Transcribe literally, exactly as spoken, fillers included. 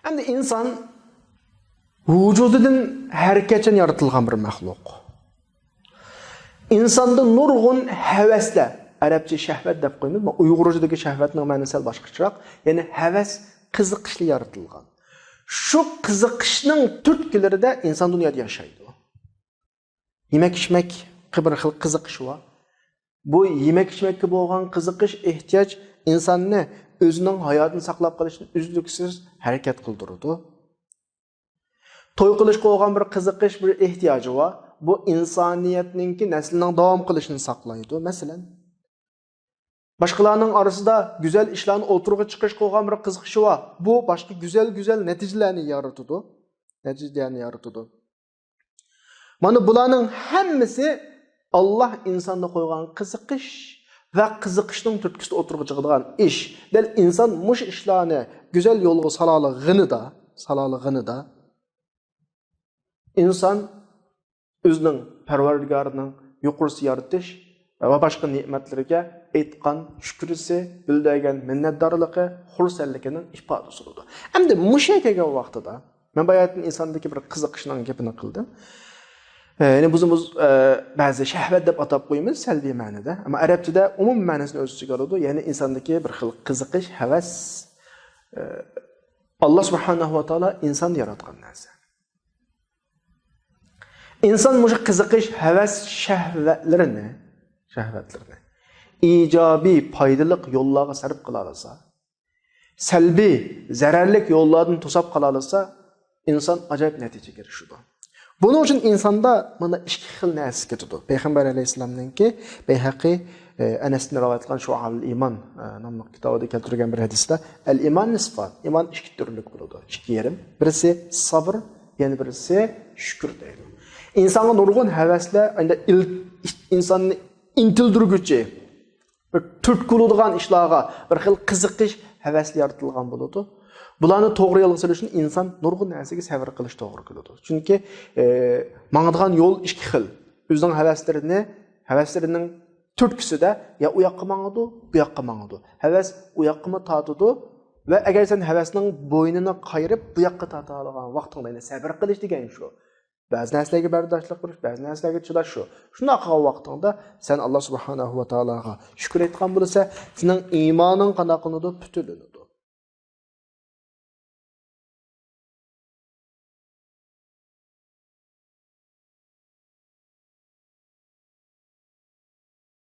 ئەمدى ئىنسان ۋۇجۇدىدىن ھەرىكەتچان يارىتىلغان بىر مەخلۇق. ئىنساندا نۇرغۇن ھەۋەسلەر، ئەرەبچە شەھۋەت دەپ قويىمىز، ئۇيغۇرچىدىكى شەھۋەتنىڭ مەنىسى سەل باشقىچىراق، يەنى ھەۋەس، قىزىقىشلار يارىتىلغان. شۇ قىزىقىشنىڭ تۈرتكىلىرىدە ئىنسان دۇنيادا ياشايدۇ. يېمەك-ئىچمەككە بىر خىل قىزىقىش بار. بۇ يېمەك-ئىچمەككە بولغان قىزىقىش، ئېھتىياج ئىنساننى ئۆزىنىڭ ھاياتىنى ساقلاپ قېلىشتىن ئۈزلۈكسىز ھەرىكەت قىلدۇرىدۇ. توي قىلىشقا بولغان بىر قىزىقىش، بىر ئېھتىياجى بار. بۇ ئىنسانىيەتنىڭكى نەسلىنىڭ داۋام قىلىشىنى ساقلايدۇ. مەسىلەن، باشقىلارنىڭ ئارىسىدا گۈزەل ئىشلارنى ئوتتۇرىغا چىقىرىشقا بولغان بىر قىزىقىشى بار. بۇ باشقا گۈزەل-گۈزەل نەتىجىلەرنى يارىتىدۇ. نەتىجىلەرنى يارىتىدۇ. مانا بۇلارنىڭ ھەممىسى ئاللاھ ئىنساندا قويغان قىزىقىش ۋە قىزىقىشنىڭ تۈرتكىسىدە ئوتتۇرىغا چىقىدىغان ئىش. دەل ئىنسان مۇشۇ ئىشلارنى گۈزەل يولغا سالالىغىنىدا، سالالىغىنىدا، ئىنسان ئۆزىنىڭ پەرۋەردىگارىنىڭ يۇقىرىسى يارىتىش ۋە باشقا نېمەتلىرىگە ئېيتقان شۈكرىسى، بىلدۈرگەن مىننەتدارلىقى، خۇرسەنلىكىنىڭ ئىپادىسى بولىدۇ. ئەمدى مۇشۇ يەرگە كەلگەن ۋاقتىدا، مەن باياتىن ئىنساندىكى بىر قىزىقىشنىڭ گېپىنى قىلدىم. ئە، يەنى بىز، بىز، ئە، بەزى شەھۋەت دەپ ئاتاپ قويىمىز سەلبىي مەنىدە. ئەمما ئەرەبچىدە ئومۇم مەنىسىنى ئۆز ئىچىگە ئالىدۇ. يەنى ئىنساندىكى بىر خىل قىزىقىش، ھەۋەس، ئە، ئاللاھ سۇبھانەھۇ ۋە تائالا ئىنساننى ياراتقان نەرسە. ئىنسان مۇشۇ قىزىقىش، ھەۋەس، شەھۋەتلىرىنى، شەھۋەتلىرىنى ئىجابىي، پايدىلىق يوللارغا سەرپ قىلالىسا، سەلبىي، زەرەرلىك يوللاردىن توساپ قالالىسا، ئىنسان ئاجايىپ نەتىجىگە ئېرىشىدۇ. بۇنىڭ ئۈچۈن ئىنساندا مانا ئىككى خىل نەرسە كېتىدۇ. پەيغەمبەر ئەلەيھىسسالامنىڭكى بەيھەقى، ئە، ئەنەستىن رىۋايەت قىلغان شۇئابۇل ئىمان، ئە، ناملىق كىتابىدا كەلتۈرگەن بىر ھەدىستە، ئەل ئىمان نىسفان، ئىمان ئىككى تۈرلۈك بولىدۇ، ئىككى يېرىم. بىرسى سابىر، يەنە بىرسى شۈكۈر دەيدۇ. ئىنسانغا نۇرغۇن ھەۋەسلەر، ئەندى ئىل-، ئىنساننى ئىنتىلدۈرگۈچى، بىر تۈرتكە بولىدىغان ئىشلارغا بىر خىل قىزىقىش، ھەۋەس يارىتىلغان بولىدۇ. بۇلارنى توغرا يولغا سېلىش ئۈچۈن ئىنسان نۇرغۇن نەرسىگە سەۋر قىلىش توغرا كېلىدۇ. چۈنكى، ئە، ماڭىدىغان يول ئىككى خىل. ئۆزىنىڭ ھەۋەسلىرىنى، ھەۋەسلىرىنىڭ تۈرتكىسىدە يا ئۇ ياققا ماڭىدۇ، بۇ ياققا ماڭىدۇ. ھەۋەس ئۇ ياققىمۇ تارتىدۇ ۋە ئەگەر سەن ھەۋەسنىڭ بوينىنى قايرىپ، بۇ ياققا تارتىدىغان ۋاقتىڭدا، يەنى سەۋر قىلىش دېگەن شۇ. بەزى نەرسىلەرگە بەرداشلىق بېرىش، بەزى نەرسىلەرگە چىداش شۇ. شۇنداق قىلغان ۋاقتىڭدا سەن ئاللاھ سۇبھانەھۇ ۋە تائالاغا شۈكۈر ئېيتقان بولىسەن، سېنىڭ ئىمانىڭ قانداق قىلىنىدۇ؟ پۈتۈنلىنىدۇ.